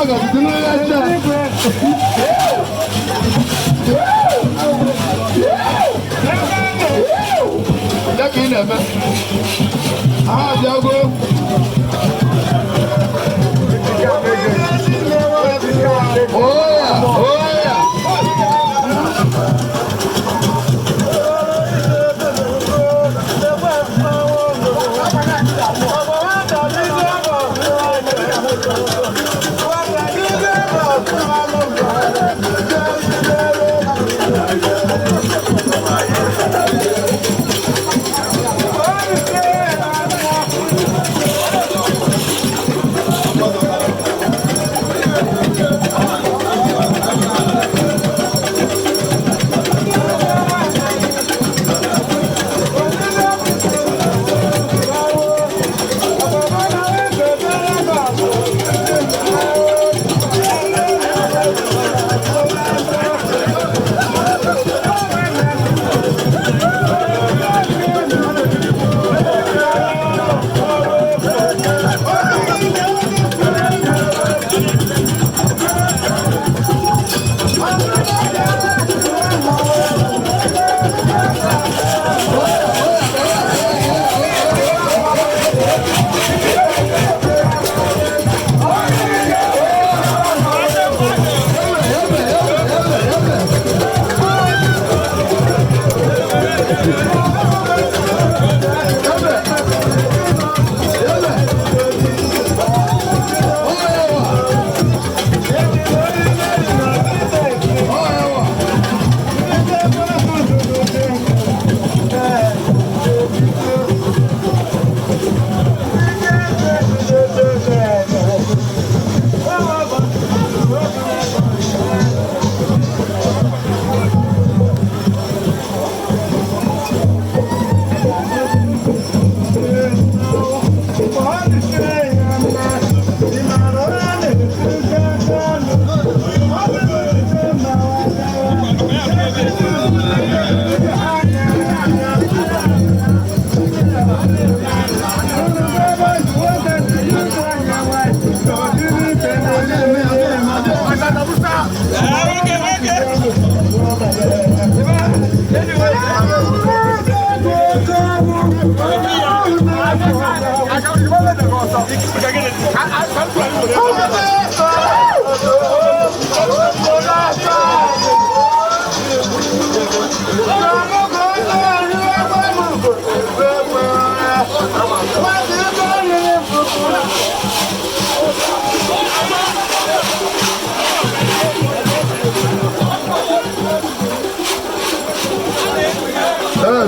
Ga-atụtụ ya. Ya ka ị na-eme ha abịago. Oya, oya.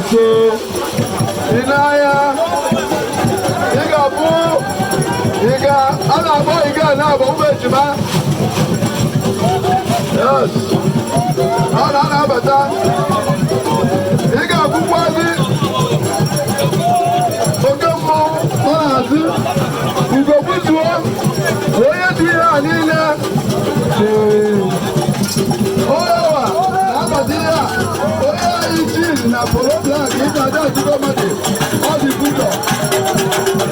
So, ị na-anya, ị ga-abụ ị ga a na-akpọ ị ga na-abụ ụmụ ejima. Yes, ọ na-anabata. Ị ga-abụkwazi oke mmọnwụ nọ n'azụ ugogbuzuo onye dị ihe a niile. Onye ụwa na-abata ihe a, onye anyị jin na polo black, ị na-ada ezugo mmadụ, ọ dị budo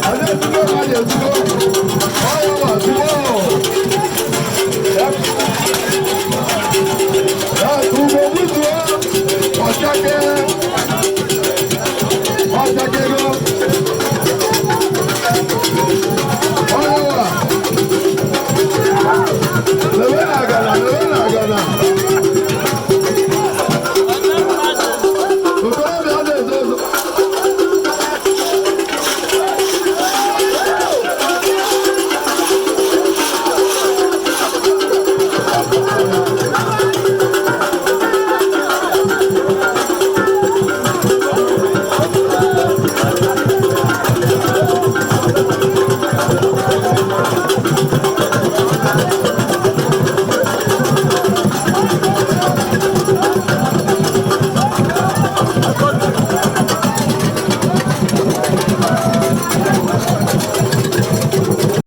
ọ na-ezugo mmadụ ezugo. Onye ụwa zugo. Ugogbuzuo ọchake.